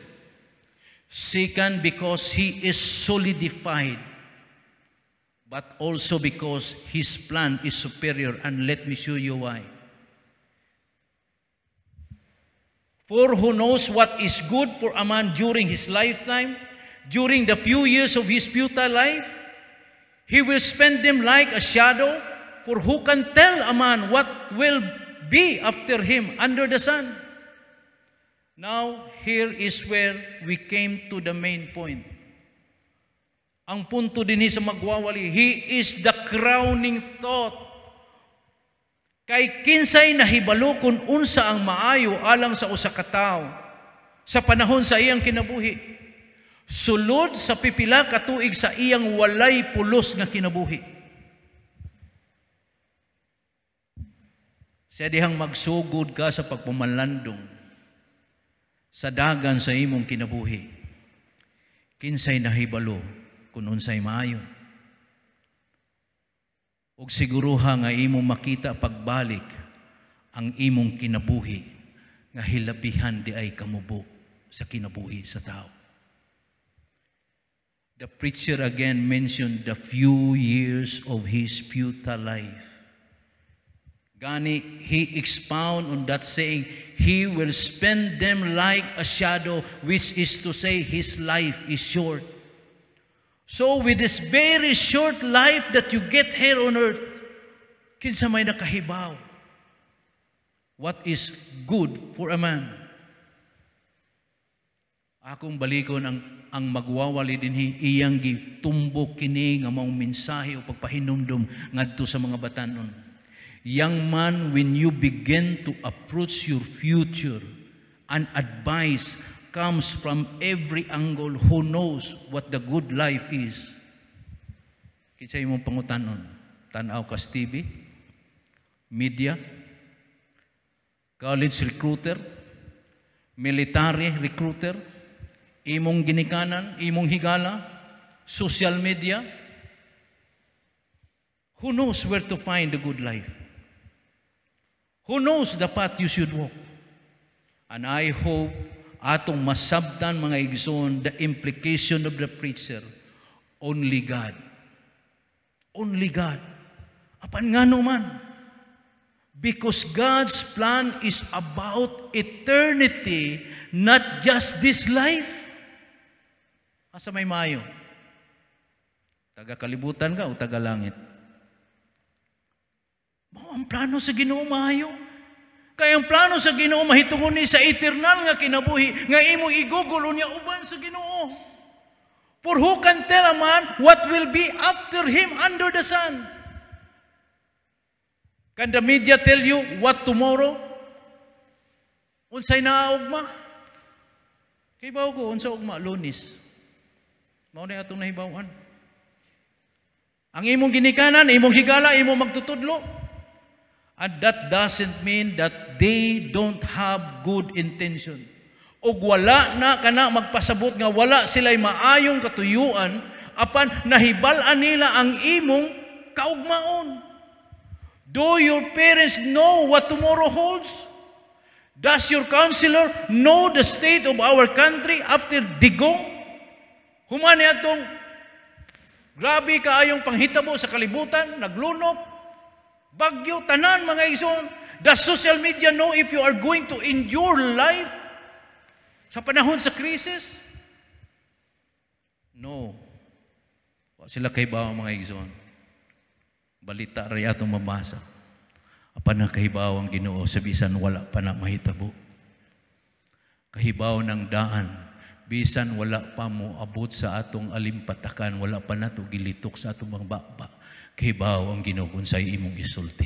Second, because He is solidified. But also because His plan is superior. And let me show you why. For who knows what is good for a man during his lifetime, during the few years of his futile life? He will spend them like a shadow, for who can tell a man what will be after him under the sun? Now, here is where we came to the main point. Ang punto dinhi sa magwawali, he is the crowning thought. Kay kinsay nahibalo kung unsa ang maayo alang sa usa ka tawo sa panahon sa iyang kinabuhi, sulod sa pipila ka tuig sa iyang walay pulos nga kinabuhi? Sa dihang magsugod ka sa pagpumalandong, Sa dagan sa imong kinabuhi, kinsay nahibalo kung unsay maayo? Ug siguruha nga imong makita pagbalik ang imong kinabuhi nga hilabihan diay kamubo sa kinabuhi sa tao. The preacher again mentioned the few years of his futile life. Gani, he expound on that, saying, he will spend them like a shadow, which is to say, his life is short. So with this very short life that you get here on earth, kinsa may nakahibaw what is good for a man? Akong balikon ang magwawali dinhi, iyang gitumbok kini nga maong mensahe o pagpahinumdum ngadto sa mga batanon. Young man, when you begin to approach your future, and advice comes from every angle, who knows what the good life is? Kinsa imong pangutanon? Tan-aw ka TV, media, college recruiter, military recruiter, imong ginikanan, imong higala, social media. Who knows where to find the good life? Who knows the path you should walk? And I hope atong masabtan, mga igsoon, the implication of the preacher: only God. Only God. Apan ngano man? Because God's plan is about eternity, not just this life. Asa may maayo? Taga kalibutan ka o taga langit? Mao ang plano sa Ginoo maayo. Kaya ang plano sa Ginoo mahitungod ni sa eternal nga kinabuhi nga imo igugol unya uban sa Ginoo. For who can tell a man what will be after him under the sun? Can the media tell you what tomorrow? Unsay naa ugma? Kibaw ko unsa ugma, Lunes. Mao na atong nahibaw-an. Ang imong ginikanan, imong higala, imong magtutudlo. And that doesn't mean that they don't have good intention. Og wala na kana magpasabot nga wala sila'y maayong katuyuan, apan nahibal-an nila ang imong kaugmaon. Do your parents know what tomorrow holds? Does your counselor know the state of our country after Digong? Human atong grabe kaayong panghitabo sa kalibutan, naglunok, bagyo, tanan, mga igsoon. Does social media know if you are going to endure life sa panahon sa crisis? No. Wa sila kahibaw, mga igsoon. Balita ra atong mabasa. Apan nakahibaw ang Ginoo sa bisan wala pa na mahitabo. Kahibaw ng daan, bisan wala pa mo abot sa atong alimpatakan, wala pa nato gilitok sa atong mga baba. Kahibaw ang Ginoo kung sa'y imong isulti.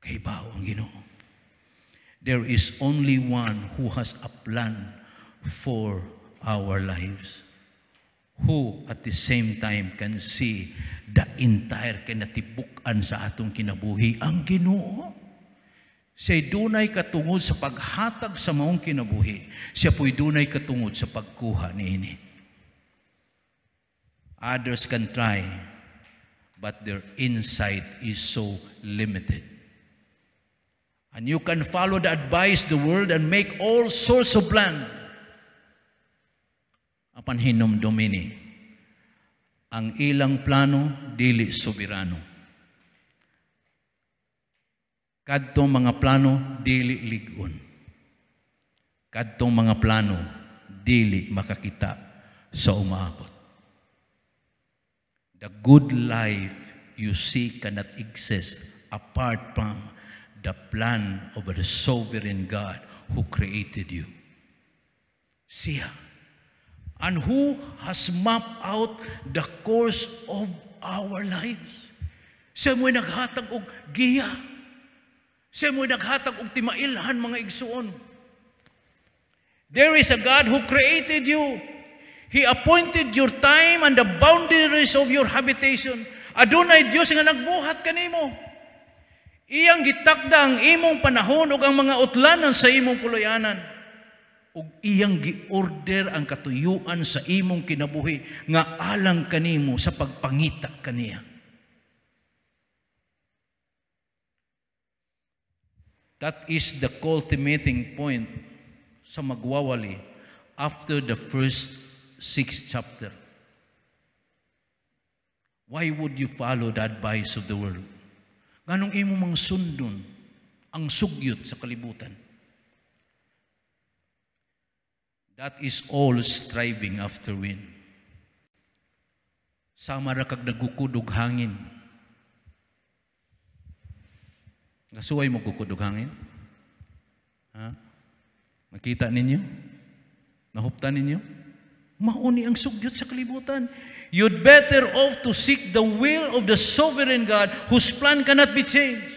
Kahibaw ang Ginoo. There is only one who has a plan for our lives, who at the same time can see the entire kinatibuk-an sa atong kinabuhi, ang Ginoo. Siya'y dunay katungod sa paghatag sa maong kinabuhi. Siya po'y dunay katungod sa pagkuha niini. Others can try, but their insight is so limited. And you can follow the advice the world and make all sorts of plan. Apan hinumdumi, ang ilang plano dili soberano. Kadtong mga plano dili lig-on. Kadtong mga plano dili makakita sa umaabot. The good life you see cannot exist apart from the plan of the sovereign God who created you. Siya. And who has mapped out the course of our lives. Siya mo'y naghatag og giya. Siya mo'y naghatag og timailhan, mga igsuon. There is a God who created you. He appointed your time and the boundaries of your habitation. Adunay Dios nga nagbuhat kanimo. Iyang gitakda ang imong panahon ug ang mga utlanan sa imong puloy-anan. Ug iyang gi-order ang katuyuan sa imong kinabuhi nga alang kanimo sa pagpangita kaniya. That is the culminating point sa magwawali after the first 6 chapter. Why would you follow the advice of the world? Nganong imo mang sundon ang sugyot sa kalibutan? That is all striving after wind. Sama ra kag nagukod og hangin. Gasuway mo gukod og hangin? Ha? Makita ninyo? Nahuptan ninyo? Mauni ang sugyot sa kalibutan. You'd better off to seek the will of the sovereign God whose plan cannot be changed.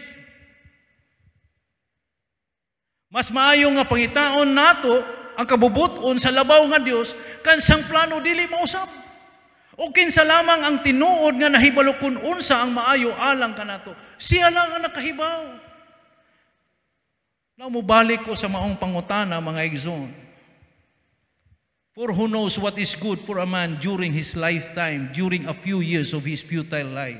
Mas maayo nga pangitaon nato ang kabubuton sa labaw nga Dios kansang plano dili mausab. O kinsa lamang ang tinuod nga nahibalo kun unsa ang maayo alang kanato. Siya lang ang nakahibaw. Now mobalik ko sa maong pangutana, mga igsoon. For who knows what is good for a man during his lifetime, during a few years of his futile life?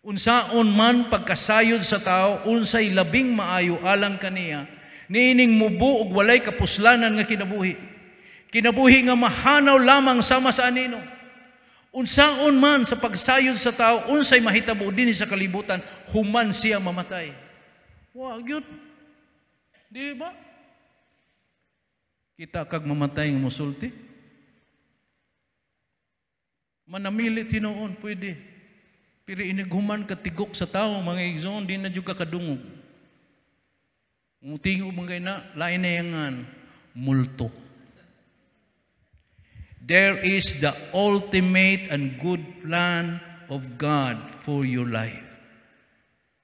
Unsaon man pagkasayod sa tao, unsay labing maayo alang kaniya, niining mubo og walay kapuslanan nga kinabuhi. Kinabuhi nga mahanaw lamang sama sa anino. Unsaon man sa pagsayod sa tao, unsay mahitabo dinhi sa kalibutan, human siya mamatay. Wa gyud. Di ba? Kita kag mamatay nga mosulti. Manamili tinuon, pwede. Pero inighuman ka tigok sa tao, mga igsoon, di na jud ka kadungog. Mutingo mga ina, lain na yangan, multo. There is the ultimate and good plan of God for your life.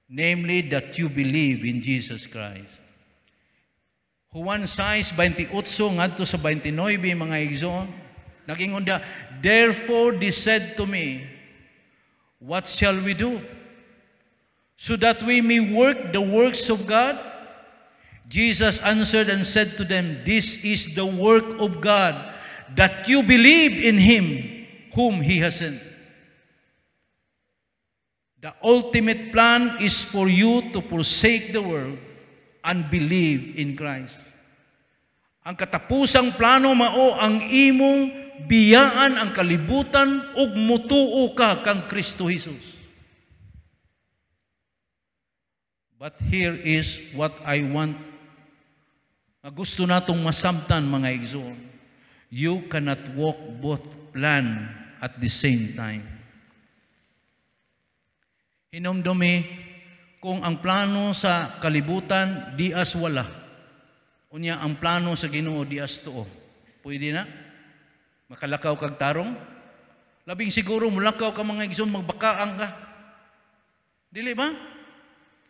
Namely, that you believe in Jesus Christ. Juan 6:28 ngadto sa 29, mga igsoon, nagingon da, therefore they said to me, what shall we do? So that we may work the works of God? Jesus answered and said to them, this is the work of God, that you believe in Him whom He has sent. The ultimate plan is for you to forsake the world and believe in Christ. Ang katapusang plano mao ang imong biyaan ang kalibutan ug mutuo ka kang Kristo Jesus. But here is what I want. Gusto natong masamtan, mga igsoon. You cannot walk both plan at the same time. Hinumdumi kung ang plano sa kalibutan dias wala. Unya ang plano sa Ginoo dias tuo. Pwede na? Makalakaw kag tarong? Labing siguro mulakaw ka, mga igsoon, magbakaang ka. Dili ba?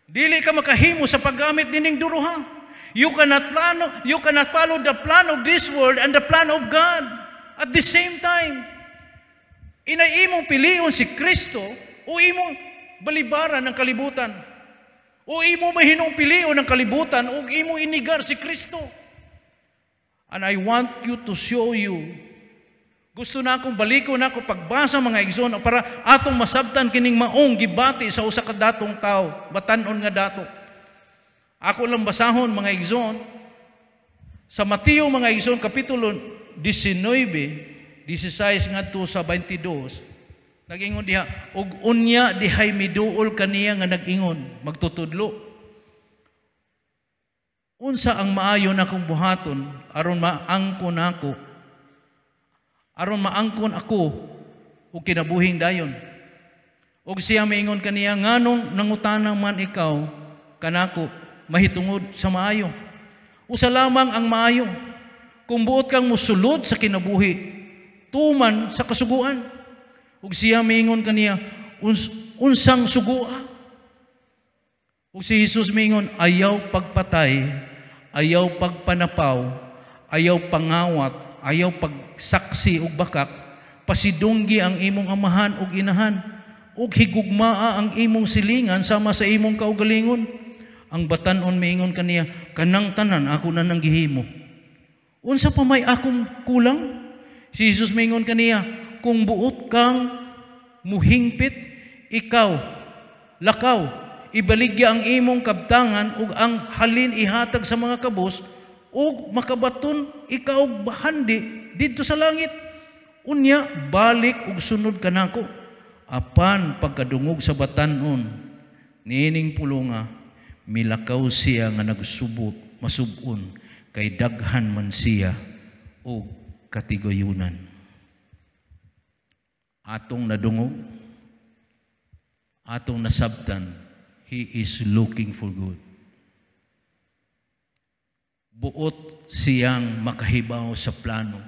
Dili ka makahimo sa paggamit nining duruha. You cannot follow the plan of this world and the plan of God at the same time. Inay imong pilion si Kristo o imong balibaran ng kalibutan. O imo mahinong pilion ng kalibutan o imo inigar si Kristo. And I want you to show you. Gusto na akong baliko na ako pagbasa, mga igsoon, para atong masabtan kining maong gibati sa usa ka datong tao, batan-on nga dato. Ako lang basahon, mga igsoon, sa Mateo, mga igsoon, kapitulo 19, 16 ngadto sa 22, nag-ingon diha, ug unya dihay miduol kaniya nga nag-ingon, magtutudlo. Unsa ang maayo na akong buhaton aron maangkon ako, aron maangkon ako og kinabuhing dayon? Og siya miingon kaniya, nganong nangutana man ikaw kanako mahitungod sa maayo? Usa lamang ang maayo. Kung buot kang musulod sa kinabuhi, tuman sa kasuguan. Ug siya miingon kaniya, unsang sugua? Ug si Jesus miingon, ayaw pagpatay, ayaw pagpanapaw, ayaw pangawat, ayaw pagsaksi ug bakak, pasidunggi ang imong amahan ug inahan, ug higugmaa ang imong silingan sama sa imong kaugalingon. Ang batan-on miingon kaniya, kanang tanan ako na nang gihimo. Unsa pa may akong kulang? Si Jesus mingon kaniya, kung buot kang muhingpit, ikaw, lakaw, ibaligya ang imong kabtangan ug ang halin ihatag sa mga kabus ug makabaton ikaw og bahandi didto sa langit. Unya, balik ug sunod kanako. Apan pagkadungog sa batan-on niining pulonga, milakaw siya nga nagsubo, masub-on, kay daghan man siya og katigayunan. Atong nadungog, atong nasabtan, he is looking for good. Buot siyang makahibaw sa plano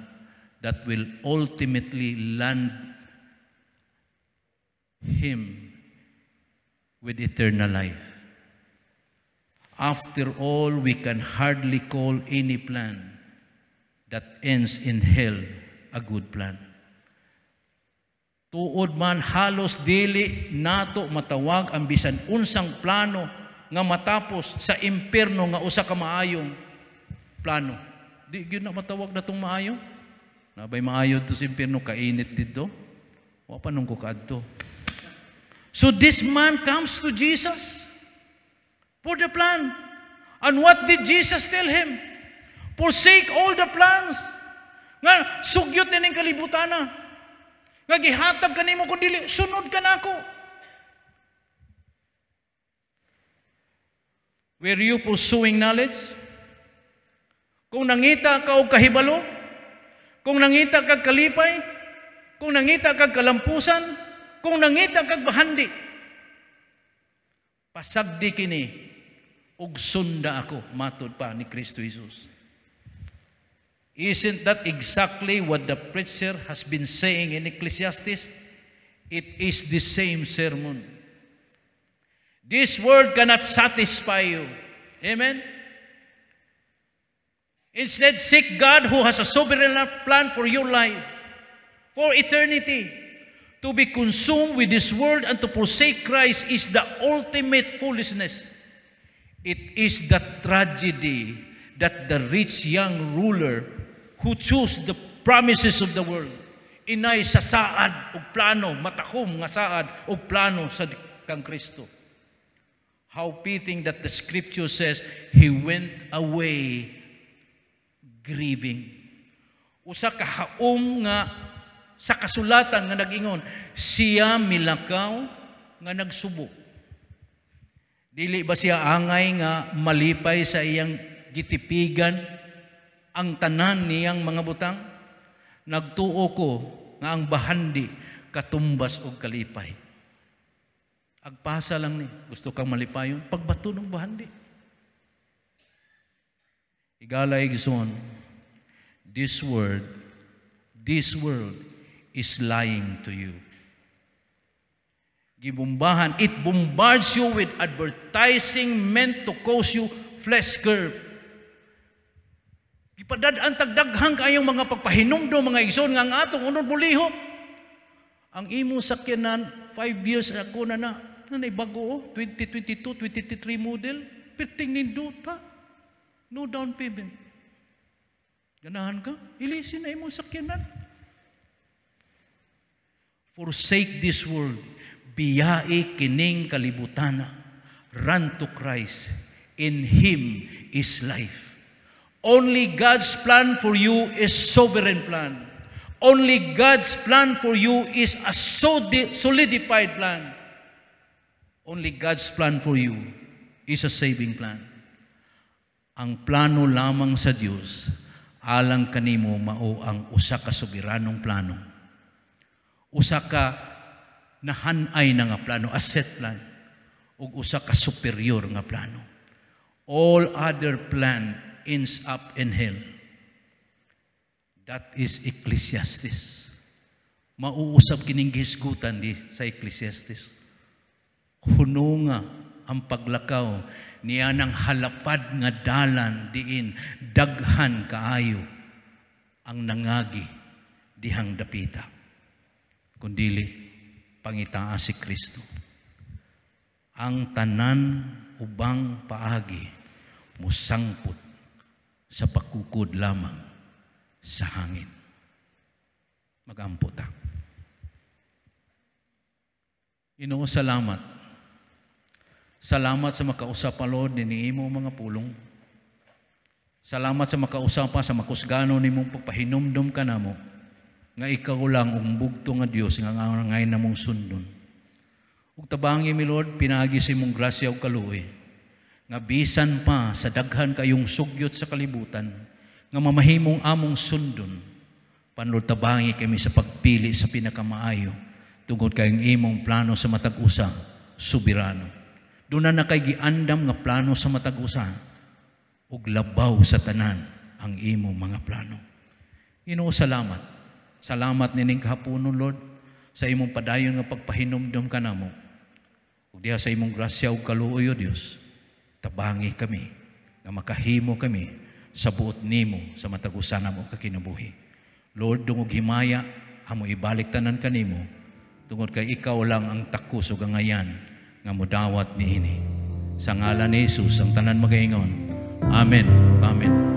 that will ultimately land him with eternal life. After all, we can hardly call any plan that ends in hell a good plan. Tuod man, halos dili nato matawag ang bisan unsang plano nga matapos sa impierno nga usa ka maayong plano. Di gyud na matawag natong maayo. Nabay maayo to sa impierno, kainit didto. Wa pa nung ko kaadto. So this man comes to Jesus for the plan. And what did Jesus tell him? Forsake all the plans. Nga sugyot ining kalibutana. Nga gihatag kanimo kung dili, sunod ka nako. Were you pursuing knowledge? Kung nangita ka og kahibalo, kung nangita kag kalipay, kung nangita kag kalampusan, kung nangita kag bahandi, pasagdi kini og sunda ako, matod pa ni Kristo Jesus. Isn't that exactly what the preacher has been saying in Ecclesiastes? It is the same sermon. This world cannot satisfy you. Amen? Instead, seek God who has a sovereign plan for your life, for eternity. To be consumed with this world and to forsake Christ is the ultimate foolishness. It is the tragedy that the rich young ruler who chose the promises of the world, inay sa saad og plano, matakom nga saad og plano sa kang Kristo. How fitting that the scripture says he went away grieving. Usa ka haom nga sa kasulatan nga nag-ingon, siya milakaw nga nagsubo. Dili ba siya angay nga malipay sa iyang gitipigan ang tanan niyang mga butang? Nagtuo ko nga ang bahandi katumbas og kalipay. Agpasa lang ni, gusto kang malipayon, pagbato ng bahandi. Igala igsoon, this world is lying to you. Gibumbahan, it bombards you with advertising meant to cause you flesh curve. Gipadad-an tagdaghang kayong mga pagpahinumdom, mga igsoon, nga ang atong unod mulihok. Ang imong sakyanan, 5 years ako na na, nanay bago oh, 2022, 2023 model, perting nindot pa. No down payment. Ganahan ka? Ilisin na imong sakyanan. Forsake this world. Biyai kining kalibutana. Run to Christ. In Him is life. Only God's plan for you is sovereign plan. Only God's plan for you is a solidified plan. Only God's plan for you is a saving plan. Ang plano lamang sa Dios alang kanimo mao ang usa ka soberanong plano. Usa ka nahanay na nga plano, a set plan, ug usa ka superior nga plano. All other plan ends up in hell. That is Ecclesiastes. Mauusab kining gihisgutan di sa Ecclesiastes. Hununga ang paglakaw niya ng halapad nga dalan diin daghan kaayo ang nangagi dihang dapita. Kundili pangitaa si Kristo. Ang tanan ubang paagi musangpot sa pagkukod lamang sa hangin. Magampo ta. Ginoo, salamat. Salamat sa makausap pa, Lord, ni imo mga pulong. Salamat sa makausap pa sa makusgano nimong pagpahinumdum kanamo nga ikaw lang ang bugto nga Dios nga angay namong sundon. Ug tabangi mi, Lord, pinaagi sa imong grasya ug kaluoy nga bisan pa sa daghan kayong sugyot sa kalibutan nga mamahimong among sundon, panlod, tabangi kami sa pagpili sa pinakamaayo tungod kay ang imong plano sa matag usa soberano. Duna na kay giandam nga plano sa matag usa ug labaw sa tanan ang imong mga plano. Ginoo, salamat. Salamat nining kahaponon, Lord, sa imong padayon nga pagpahinumdum kanamo. Ug diha sa imong grasya ug kaluoy, O Dios, tabangi kami nga makahimo kami sa buot nimo sa matag usa namo ka kinabuhi. Lord, dungog himaya amo ibalik tanan kanimo tungod kay ikaw lang ang takos ug angayan nga mudawat niini. Sa ngalan ni Jesus ang tanan magaingon. Amen. Amen.